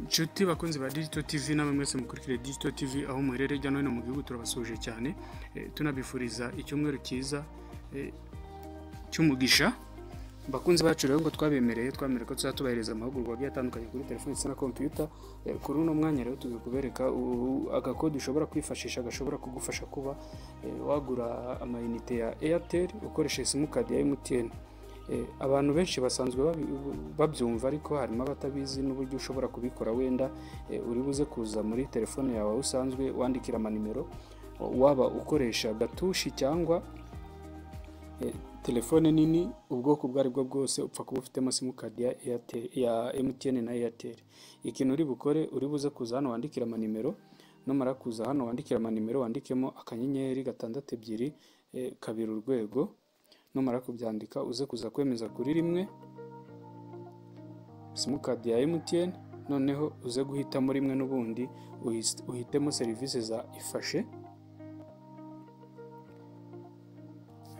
Inshuti bakunzi ba Digital TV, namwe mwese mukurikire Digital TV aho muherereye hirya no hino mu gihugu, turabasuhuje cyane, tunabifuriza icyumweru cyiza cy'umugisha. Bakunzi bacu rero, ngo twabemereye, twamereye ko tuzajya tubahereza amahugurwa agiye atandukanye kuri telefoni ndetse na computer. Kuri uno mwanya rero tugiye kubereka agakode ushobora kwifashisha gashobora kugufasha kuba wagura amayinite ya Airtel ukoresheje simukadi ya MTN. Abantu benshi basanzwe babyumva, ariko harimo abatabizi n'uburyo ushobora kubikora. Wenda uri buze kuza muri telefone yawe aho usanzwe wandikira amanimero, waba ukoresha gatushi cyangwa telefone nini, ubwoko ubwo aribwo bwose, upfa kuba ufitemo simukadi ya Airtel, ya MTN na Airtel. Ikintu uri bukore, uri buze kuza hano wandikira amanimero. Numara kuza hano wandikira amanimero, wandikemo *622 #. Numara kubyandika, uze kuza kwemeza kuri 1, simukadi ya MTN. Noneho uze guhitamo 1 n'ubundi, uhitemo serivisi za Ifashe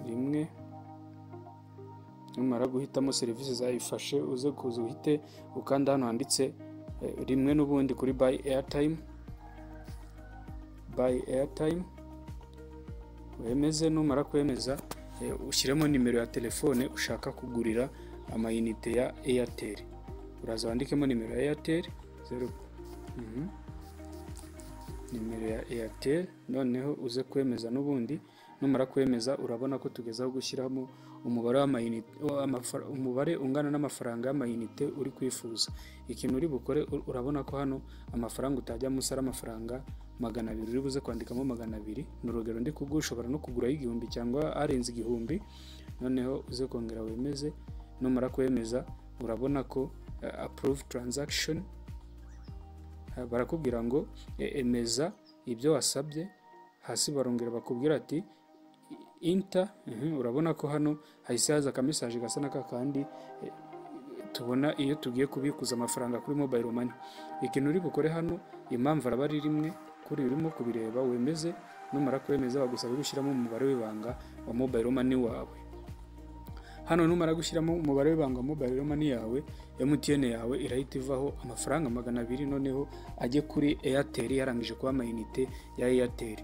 1. Numara guhitamo serivisi za Ifashe, uze kuza uhite ukanda hano handitse 1 n'ubundi kuri buy airtime, buy airtime, wemeze. Numara kwemeza, ushyiremo nimero ya telefone ushaka kugurira amayinite ya Airtel. Uraza wandikemo nimero ya Airtel 0, nimero ya Airtel, noneho uze kwemeza n'ubundi. Numara kwemeza, urabona ko tugezaho gushyiramo umubare w'amayinite, umubare ungana n'amafaranga y'amayinite uri kwifuza. Ikintu uri bukore, urabona ko hano amafaranga utajya munsi ari amafaranga 200. Uri buze kwandikamo 200, ni urugero ndi kuguha, ushobora no kuguraho 1000 cyangwa arenze 1000. Noneho uze kongera wemeze. Numara kwemeza, urabona ko approve transaction, barakubwira ngo emeza ibyo wasabye. Hasi barongera bakubwira ati enter. Urabona ko hano hahise haza akamesaje gasa n'akakandi tubona iyo tugiye kubikuza amafaranga kuri mobile money. Ikintu uri bukore hano, impamvu araba ari 1 kuri urimo kubireba, wemeze. Numara kwemeza, bagusaba gushyiramo umubare w'ibanga wa mobile money wawe. Hano numara gushyiramo umubare w'ibanga wa mobile money yawe, MTN yawe irahita ivaho amafaranga 200, noneho ajye kuri Airtel yarangije kuba amayinite ya Airtel.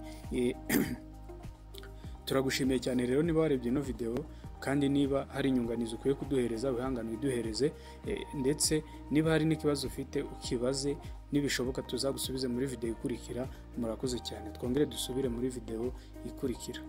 Turagushimiye cyane rero niba warebye ino video, kandi niba hari inyunganizi ukwiye kuduhereza, wihangane uyiduhereze, ndetse niba hari n'ikibazo ufite ukibaze, nibishoboka tuzagusubize muri video ikurikira. Murakoze cyane, twongere dusubire muri video ikurikira.